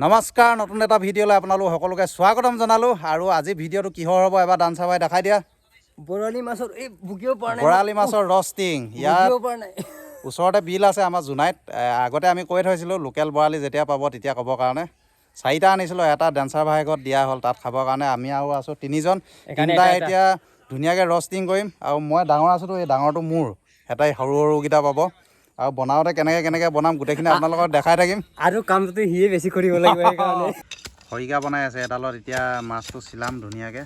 নমস্কাৰ, নতুন এটা ভিডিঅ'লৈ আপোনালোক সকলোকে স্বাগতম জনালোঁ। আৰু আজি ভিডিঅ'টো কিহৰ হ'ব, এবাৰ ডান্সাৰ ভাই দেখাই দিয়া। বৰালি মাছৰ, এই ভুকিব পৰা নাই। বৰালি মাছৰ ৰষ্টিং ইয়াত। ভুকিব পৰা নাই। ওচৰতে বিল আছে আমাৰ জোনাইত। আগতে আমি কৈ থৈছিলোঁ, লোকেল বৰালি যেতিয়া পাব তেতিয়া ক'বৰ কাৰণে। চাৰিটা আনিছিলোঁ, এটা ডান্সাৰ ভাই ঘৰত দিয়া হ'ল তাত খাবৰ কাৰণে। আমি আৰু আছোঁ তিনিজন। সেইকাৰণে তিনিটা এটা এটা। এতিয়া ধুনীয়াকৈ ৰষ্টিং কৰিম। আৰু মই ডাঙৰ আছোঁতো, এই ডাঙৰটো মোৰ, এটাই সৰু সৰুকেইটা পাব। আৰু বনাওঁতে কেনেকৈ কেনেকৈ বনাম, গোটেইখিনি আপোনালোকক দেখাই থাকিম। আৰু কামটোতো সিয়ে বেছি কৰিব লাগিব, সেইকাৰণে। খৰিকা বনাই আছে এডালত। এতিয়া মাছটো চিলাম ধুনীয়াকৈ।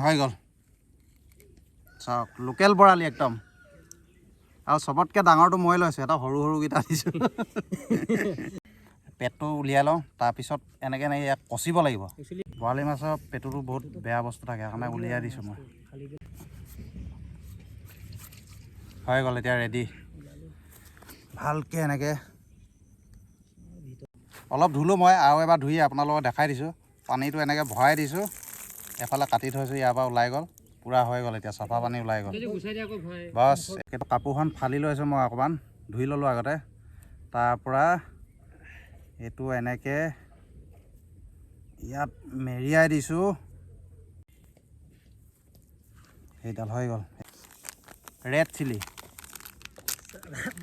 হৈ গ'ল, চাওক, লোকেল বৰালি একদম। আৰু চবতকৈ ডাঙৰটো মই লৈছোঁ, এটা সৰু সৰুকেইটা দিছোঁ। পেটটো উলিয়াই লওঁ, তাৰপিছত এনেকৈ এনেকৈ ইয়াক কচিব লাগিব। বৰালি মাছৰ পেটুটো বহুত বেয়া বস্তু থাকে, সেইকাৰণে উলিয়াই দিছোঁ মই। হৈ গ'ল, এতিয়া ৰেডি। ভালকৈ এনেকৈ অলপ ধুলোঁ মই, আৰু এবাৰ ধুই আপোনালোকক দেখাই দিছোঁ। পানীটো এনেকৈ ভৰাই দিছোঁ, এফালে কাটি থৈছোঁ, ইয়াৰ পৰা ওলাই গ'ল পূৰা। হৈ গ'ল, এতিয়া চাফা পানী ওলাই গ'ল। বাছ, এইটো কাপোৰখন ফালি লৈছোঁ মই, অকণমান ধুই ল'লোঁ আগতে। তাৰপৰা এইটো এনেকৈ ইয়াত মেৰিয়াই দিছোঁ। সেইডাল হৈ গ'ল। Red chilli.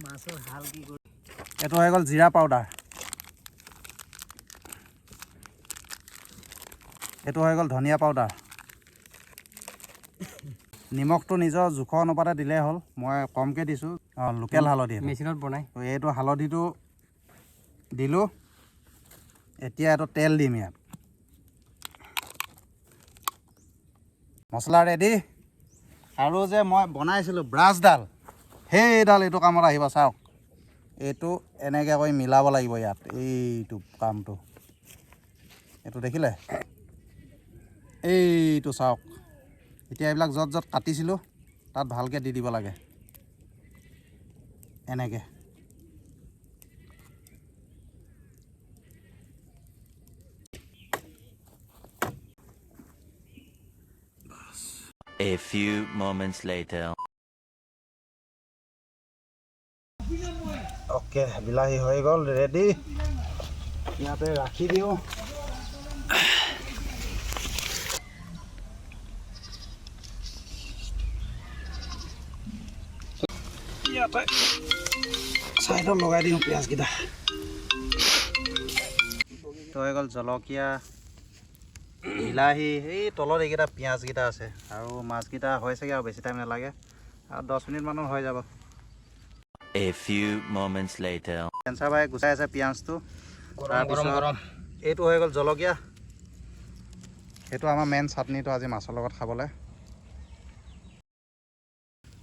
মাছৰ হাল কি কৰি। এইটো হৈ গ'ল জিৰা পাউডাৰ। এইটো হৈ গ'ল ধনিয়া পাউডাৰ। নিমখটো নিজৰ জোখৰ অনুপাতে দিলেই হ'ল, মই কমকৈ দিছোঁ। অঁ, লোকেল হালধি এইটো। মেচিনত বনাই। তো এইটো হালধিটো দিলোঁ। এতিয়া এইটো তেল দিম ইয়াত। মছলা ৰেডি। আৰু যে মই বনাইছিলোঁ ব্ৰাছডাল, সেইডাল এইটো কামত আহিব। চাওক, এইটো এনেকৈ কৰি মিলাব লাগিব ইয়াত। এইটো কামটো, এইটো দেখিলে, এইটো চাওক। এতিয়া এইবিলাক য'ত য'ত কাটিছিলোঁ তাত ভালকৈ দি দিব লাগে এনেকৈ। A few moments later. Okay, বিলাহী হৈ গ'ল ৰেডি। ইয়াতে ৰাখি দিওঁ। ইয়াতে চাইডত লগাই দিওঁ পিঁয়াজকেইটা। হৈ গ'ল জলকীয়া, বিলাহী। এই তলত এইকেইটা পিঁয়াজকেইটা আছে। আৰু মাছকেইটা হৈছেগৈ, আৰু বেছি টাইম নালাগে, আৰু 10 মিনিটমানত হৈ যাব। A few moments later. Dancer ভাই গুচাই আছে পিঁয়াজটো। গৰম। তাৰপিছত গৰম। এইটো হৈ গ'ল জলকীয়া। সেইটো আমাৰ মেইন চাটনিটো আজি মাছৰ লগত খাবলৈ।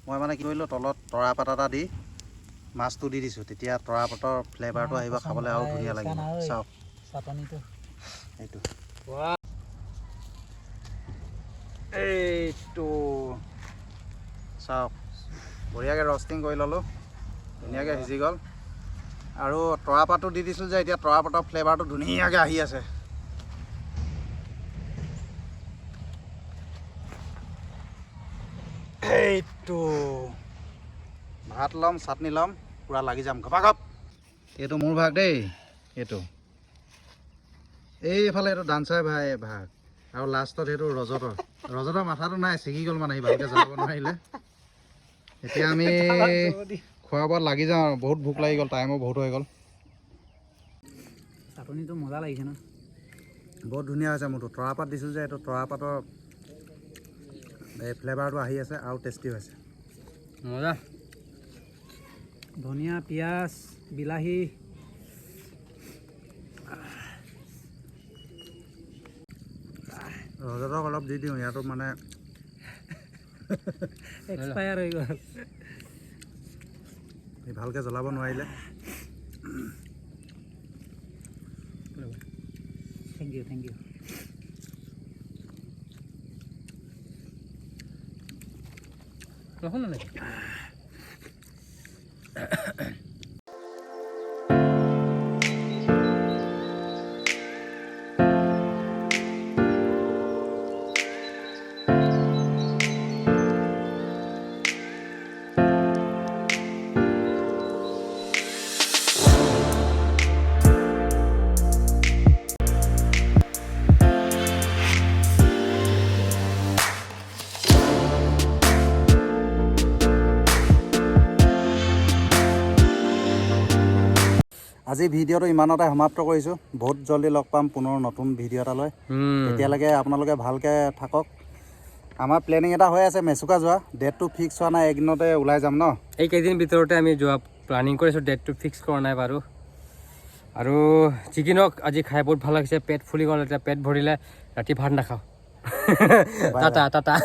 মই মানে কি কৰিলোঁ, তলত তৰাপাত এটা দি মাছটো দি দিছোঁ। তেতিয়া তৰাপাতৰ ফ্লেভাৰটো আহিব, খাবলৈ আৰু ধুনীয়া লাগিব। চাওক। চাটনিটো। এইটো এইটো চাওক, বঢ়িয়াকৈ ৰষ্টিং কৰি ল'লোঁ, ধুনীয়াকৈ সিজি গ'ল। আৰু তৰাপাতো দি দিছোঁ যে, এতিয়া তৰাপাতৰ ফ্লেভাৰটো ধুনীয়াকৈ আহি আছে। এইটো ভাত ল'ম, চাটনি ল'ম, পূৰা লাগি যাম ঘপা ঘপ। এইটো মোৰ ভাগ দেই। এইটো এইফালে এইটো ডান্সাৰ ভাই ভাগ। আৰু লাষ্টত সেইটো ৰজতৰ। ৰজতৰ মাথাটো নাই, ছিগি গ'ল, মানে সি ভালকৈ জ্বলাব নোৱাৰিলে। এতিয়া আমি খোৱা বোৱাত লাগি যাওঁ আৰু, বহুত ভোক লাগি গ'ল, টাইমো বহুত হৈ গ'ল। চাটনিটো মজা লাগিছে ন? বহুত ধুনীয়া হৈছে মোৰটো। তৰাপাত দিছোঁ যে, এইটো তৰাপাতৰ এই ফ্লেভাৰটো আহি আছে আৰু টেষ্টি হৈছে। মজা। ধনিয়া, পিঁয়াজ, বিলাহী। ৰজতক অলপ দি দিওঁ ইয়াতো মানে। এক্সপায়াৰ হৈ গ'ল। সি ভালকৈ জ্বলাব নোৱাৰিলে। Thank you, thank you. নহয় নাই। আজি ভিডিঅ'টো ইমানতে সমাপ্ত কৰিছোঁ। বহুত জল্দি লগ পাম পুনৰ নতুন ভিডিঅ' এটা লৈ। তেতিয়ালৈকে আপোনালোকে ভালকৈ থাকক। আমাৰ প্লেনিং এটা হৈ আছে মেচুকা যোৱা, ডেটটো ফিক্স হোৱা নাই, একদিনতে ওলাই যাম ন? এইকেইদিন ভিতৰতে আমি যোৱা প্লানিং কৰিছোঁ, ডেটটো ফিক্স কৰা নাই বাৰু। আৰু চিকেনক আজি খাই বহুত ভাল লাগিছে, পেট ফুলি গ'ল। এতিয়া পেট ভৰিলে, ৰাতি ভাত নাখাওঁ। টাটা টাটা।